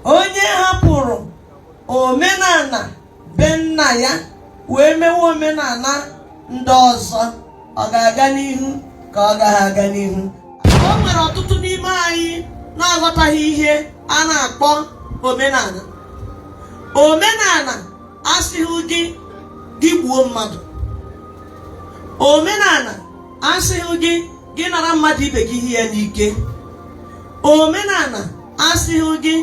Onye hapụrụ omenala be nna ya wee mewe omenala ndị ọzọ, ọ ga-aga n'ihu ka ọ gaghị aga n'ihu? O nwere ọtụtụ n'ime anyị na-aghọtaghị ihe a na-akpọ omenala. Omenala asịghị gị gị gbuo mmadụ. Omenala asịghị gị gị nara mmadụ ibe gị ihe ya n'ike. Omenala asịghị gị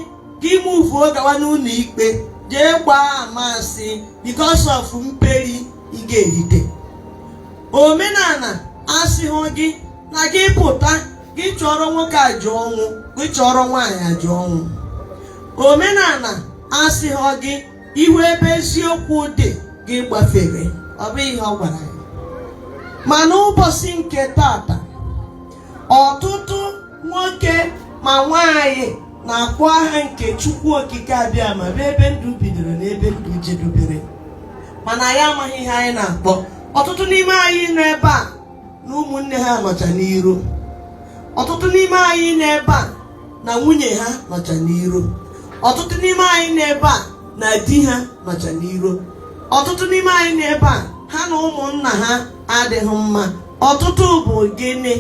gị muvuo gawa n'ụlọ ikpe jee gbaa ama asị because of mperi ị ga-erite. Omenala asịghị gị na gị pụta gị chọrọ nwoke aja ọnwụ, gị chọrọ nwaanyị aja ọnwụ. Omenala asịghị gị ihu ebe eziokwu dị gị gbafere. Ọ bụ ihe ọ gwara ya. Ma n'ụbọchị nke tata, ọtụtụ nwoke ma nwaanyị na-akpọ aha nke Chukwu Okike Abịama bụ ebe ndụ bidoro na ebe ndụ jedobere, mana anyị amaghị ihe anyị na-akpọ. Ọtụtụ n'ime anyị nọ ebe a na ụmụnne ha nọcha n'iro. Ọtụtụ n'ime anyị nọ ebe a na nwunye ha nọcha n'iro. Ọtụtụ n'ime anyị nọ ebe a na di ha nọcha n'iro. Ọtụtụ n'ime anyị nọ ebe a, ha na ụmụnna ha adịghị mma. Ọtụtụ bụ gịnị?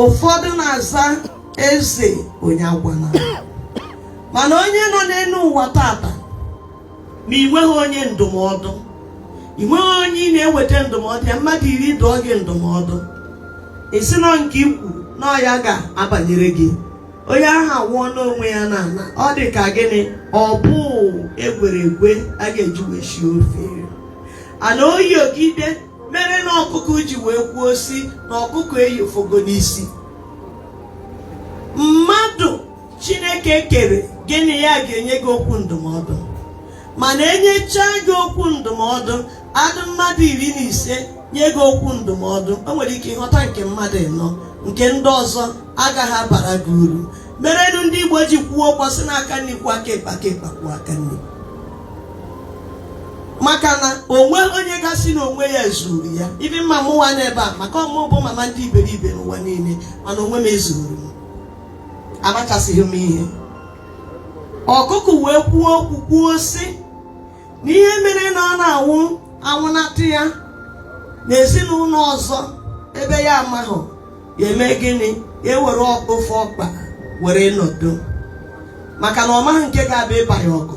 Ụfọdụ na-aza eze onye agwana. Mana onye nọ n'elu ụwa tata, ma ị nweghị onye ndụmọdụ, ị nweghị onye ị na-eweta ndụmọdụ ya, mmadụ 10 dụọ gị ndụmọdụ, isi nọ nke ikwu na ọ ya ga-abanyere gị, onye ahụ awụọ n'onwe ya n'ala. Ọ dị ka gịnị? Ọ bụ egwere egwe a ga-eji wee sie ofe ana oyi ogide mere na ọkụkọ ji wee kwuo si na ọkụkọ eyofogo n'isi. Mmadụ Chineke kere gịnị ya ga-enye gị okwu ndụmọdụ, mana enyechaa gị okwu ndụmọdụ, adụ mmadụ 15 nye gị okwu ndụmọdụ, o nwere ike ịghọta nke mmadụ 4, nke ndị ọzọ agaghị abara gị uru. Merenụ ndị Igbo ji kwuo okwu sị n'aka nri kwuo aka ekpe, aka ekpe kwuo aka nri, maka na onwe onye gasị na onwe ya zuru ya. Ibi mma mụwa n'ebe a, maka ọmụ bụ mama ndị iberibe n'ụwa niile, mana onwe m ezuru m, amachasịghị m ihe. Ọkụkọ wee kwuo okwu kwuo sị na ihe mere na ọ na-anwụ anwụnatụ ya n'ezinụlọ ọzọ ebe ya amaghị ya eme gịnị, ya ewere ofe ọkpa were nọdụ, maka na ọ maghị nke ga-abịa ịba ya ọgụ.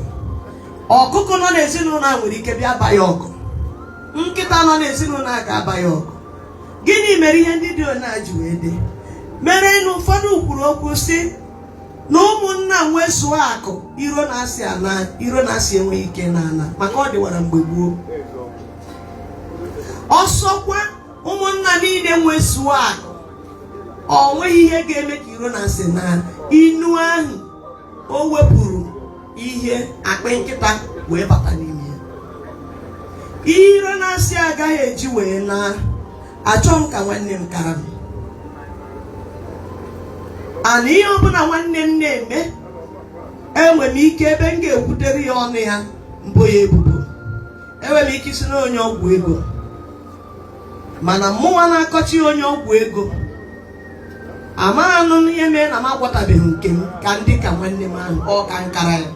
Ọkụkọ nọ n'ezinụlọ a nwere ike bịa ba ya ọgụ, nkịta nọ n'ezinụlọ a ga-aba ya ọgụ. Gịnị mere ihe ndị dị ona ji wee dị? Mere na ụfọdụ kwuru okwu sị na ụmụnna nwezuo akụ, iro na-asị ana, iro na-asị enweghị ike n'ana, maka ọ dịwara mgbe gboo. Ọsọkwa ụmụnna niile nwezuo akụ, ọ nweghị ihe ga-eme ka iro na-asị na inu ahụ o wepụrụ ihe akpị nkịta wee bata n'ime ya. Iro na-asị agaghị eji wee na achọ m ka nwanne m kara m ana. Ihe ọbụla nwanne m na-eme, enwe m ike ebe m ga-ekwutere ya ọnụ ya mbụ ya ebubo, enwe m ike isi na onye ọgwụ ego, mana mụnwa na-akọchi onye ọgwụ ego amaghị ihe mee na m agwọtabeghị nke m ka ndị ka nwanne m ahụ ọ ka nkara ya.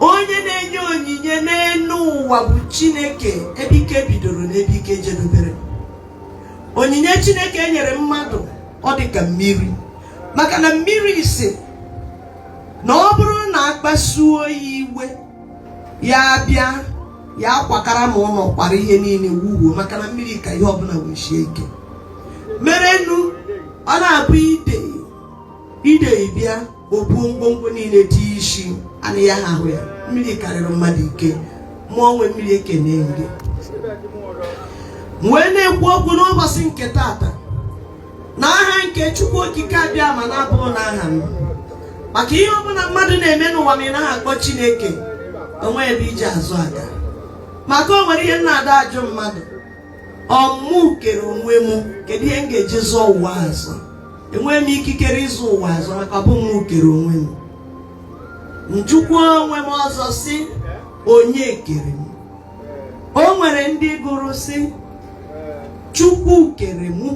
Onye na-enye onyinye n'elu ụwa bụ Chineke, ebe ike bidoro na ebe ike jedobere. Onyinye Chineke nyere mmadụ, ọ dị ka mmiri, maka na mmiri si na ọ bụrụ na akpasuo ya iwe, ya bịa ya akwakara ma ụlọ kwara ihe niile wuo, maka na mmiri ka ihe ọbụla wee sie ike. Merenu ọ na-abụ ide ide bịa obuo ngwongwo niile dị isi anaghị ya ahụ ya. Mmiri karịrị mmadụ ike. Mụọ nwe mmiri ekene gị. Wee na-ekwu okwu n'ụbọchị nke tata na aha nke Chukwu Okike Abịama na-abụghị n'aha m, maka ihe ọbụla mmadụ na-eme n'ụwa ma ị naghị akpọ Chineke, onwe ebe iji azụ aga. Maka o nwere ihe m na-ada ajụ mmadụ, ọmụ kere onwe m, kedu ihe m ga-eji zụọ ụwa azụ? Enweghị m ikikere ịzụ ụwa azụ, maka ọ bụ mụ kere onwe m. Njụkwa onwe m ọzọ si, onye kere m? O nwere ndị gụrụ si Chukwu kere mụ,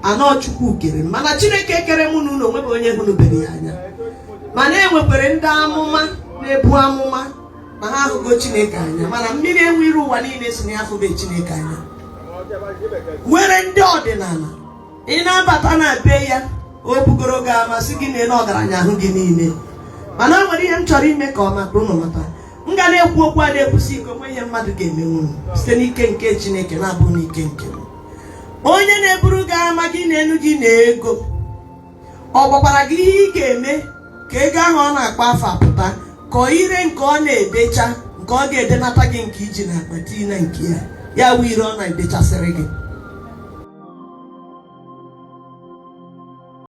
anọ Chukwu kere m, mana Chineke kere mụ na ụlọ onwe bụ onye hụnubere ya anya. Mana e nwekwara ndị amụma na-ebu amụma na ha ahụgo Chineke anya, mana mmiri enwe iro ụwa niile si na ya afụbe Chineke anya. Nwere ndị ọdịnala, ị na-abata na be ya, o bugoro gị amasị gị na ọgaranya ahụ gị niile. Mana o nwere ihe m chọrọ ime ka ọ mata ụnụ mata. M ga na-ekwu okwu a na-ekwusi ike, onwe ihe mmadụ ga-emenwu m site n'ike nke Chineke, na-abụ n'ike nke m. Onye na-eburu gị ama gị na-enu gị na ego, ọ gwakwara gị ihe ị ga-eme ka ego ahụ ọ na-akpa afọ apụta, ka ọ ire nke ọ na-edecha, nke ọ ga-edenata gị, nke iji na akpa tii na nke ya, ya wụ ire ọ na-edechasịrị gị.